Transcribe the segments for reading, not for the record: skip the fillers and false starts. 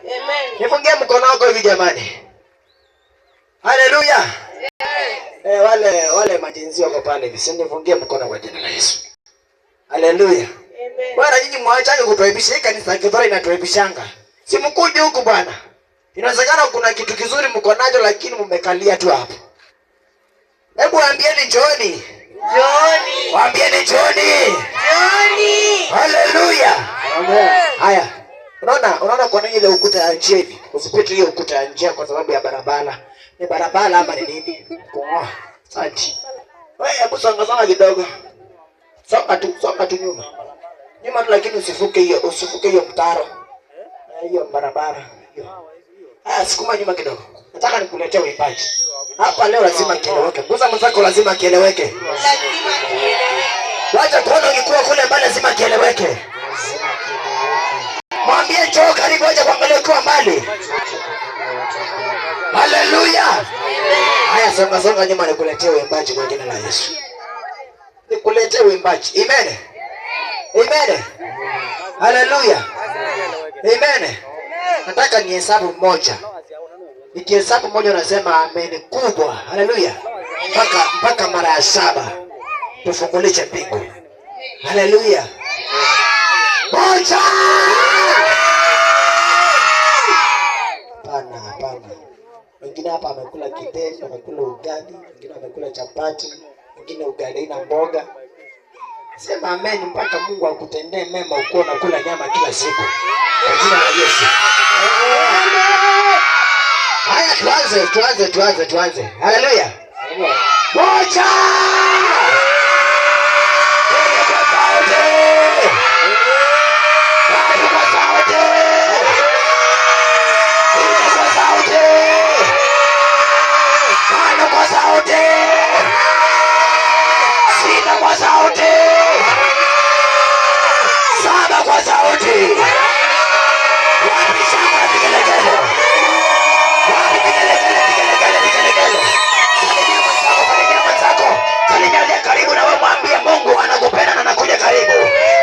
Amen. Nifungie mkono wako hivi jamani. Haleluya. Eh, wale majinsi wako pale hivi. Si nifungie mkono kwa jina la Yesu. Haleluya. Amen. Bwana nyinyi mwachane kutuaibisha. Hii kanisa Kithora inatuaibishanga. Si mkuje huku bwana. Inawezekana kuna kitu kizuri mko nacho lakini mmekalia tu hapo. Hebu waambieni njooni. Njooni. Waambieni njooni. Njooni. Haleluya. Haya. Unaona kwa nini ile ukuta ya njia hivi? Usipite hiyo ukuta ya njia kwa sababu ya barabara. Ni barabara ama ni nini? Kung'oa. Asante. Wewe hebu songa songa kidogo. Songa tu nyuma. Nyuma tu lakini usifuke hiyo mtaro. Na hiyo barabara hiyo. Haya, sukuma nyuma kidogo. Nataka nikuletee uimbaji. Hapa leo lazima kieleweke. Guza mwenzako lazima kieleweke. Lazima kieleweke. Wacha kuona ukikuwa kule mbali lazima kieleweke. Mwambie njoo karibu, wacha kuangalia ukiwa mbali. Haleluya. Haya, songa songa nyuma nikuletee uimbaji kwa jina la Yesu. Nikuletee uimbaji. Amen. Amen. Haleluya. Amen. Nataka nihesabu moja. Nikihesabu moja unasema amen kubwa. Haleluya. Mpaka mara ya 7. Tufungulishe mbingu. Haleluya. Moja. Hapana, hapana. Wengine hapa amekula githeri, amekula ugali, wengine amekula chapati, wengine ugali na mboga. Sema amen mpaka Mungu akutendee mema ukiwa unakula nyama kila siku. Kwa jina la Yesu. Haya, tuanze, tuanze, tuanze, tuanze. Haleluya. Moja. Twende kwa sauti. Tatu kwa sauti. Nne kwa sauti. Tano kwa sauti. 6 kwa sauti. 7 kwa sauti. Wapi shangwe na vigelegele? Wapi vigelegele, vigelegele, vigelegele? Salimia mwenzako, salimia mwenzako. Salimia aliye karibu na wewe, mwambie Mungu anakupenda na anakuja karibu.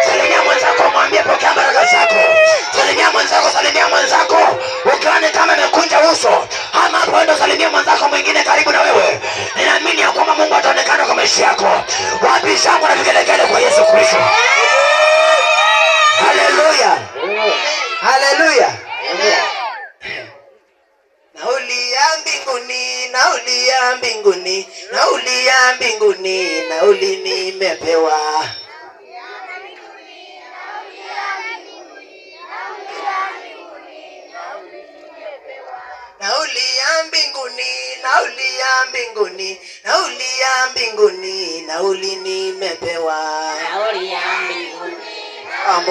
Salimia mwenzako, mwambie pokea baraka zako. Salimia mwenzako, salimia mwenzako. Ukiona kama amekunja uso, ama hapo ndo salimia mwenzako mwingine karibu na wewe. Ninaamini ya kwamba Mungu ataonekana kwa maisha yako. Wapi shangwe na vigelegele kwa Yesu Kristo? Haleluya. Haleluya. Nauli ya mbinguni, nauli ya mbinguni, nauli ya mbinguni, nauli nimepewa. Nauli ya mbinguni, nauli ya mbinguni, nauli ya mbinguni, nauli nimepewa. Nauli ya mbinguni. Ambu.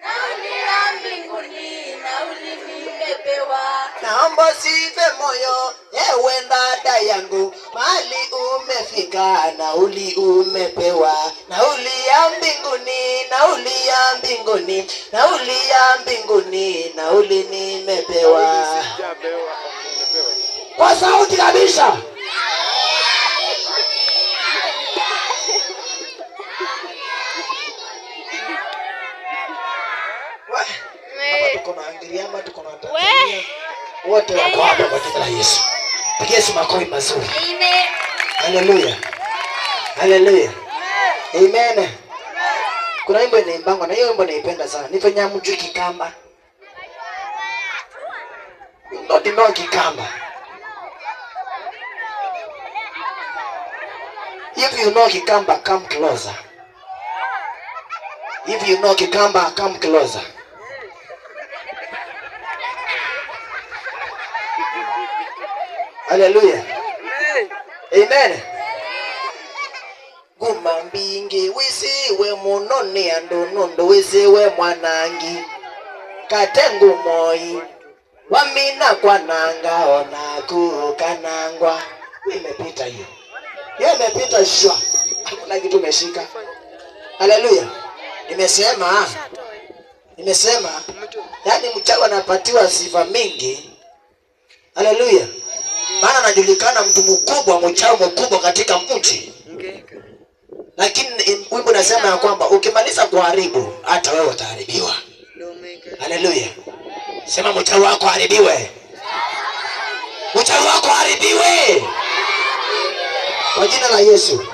Nauli ya mbinguni, nauli nimepewa. Naomba usife moyo, ewe dada yangu, mahali umefika, nauli umepewa. Nauli ya mbinguni, nauli ya mbinguni, nauli ya mbinguni, nauli nimepewa. Kwa sauti kabisa. Hapa tuko na Angiriama, tuko na Tanzania. Wote wako hapa kwa jina la Yesu. Pigia Yesu makofi mazuri. Amen. Haleluya. Haleluya. Amen. Kuna wimbo inaimbangwa na hiyo wimbo naipenda sana. Ni fanya mjui Kikamba. Not know Kikamba. If you know Kikamba, come closer. If you know Kikamba, come closer. Hallelujah. Amen. Guma mbingi wisiwe muno ni andu nundu wisiwe mwanangi katengu moi wamina kwananga ona kukanangwa. Imepita hiyo. Hiyo imepita shwa. Hakuna kitu umeshika. Hallelujah. Nimesema yani mchawi anapatiwa sifa mingi. Hallelujah. Maana anajulikana mtu mkubwa, mchawi mkubwa katika mji. Lakini wimbo unasema ya kwamba ukimaliza kuharibu hata wewe utaharibiwa. Hallelujah. Sema mchawi wako haribiwe, mchawi wako haribiwe kwa jina la Yesu.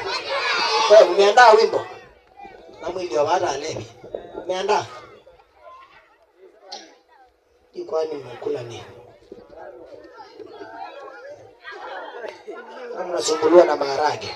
Wewe umeandaa wimbo na mwili wa wala alevi, umeandaa hii? Kwani mmekula nini? Kama mnasumbuliwa na maharage.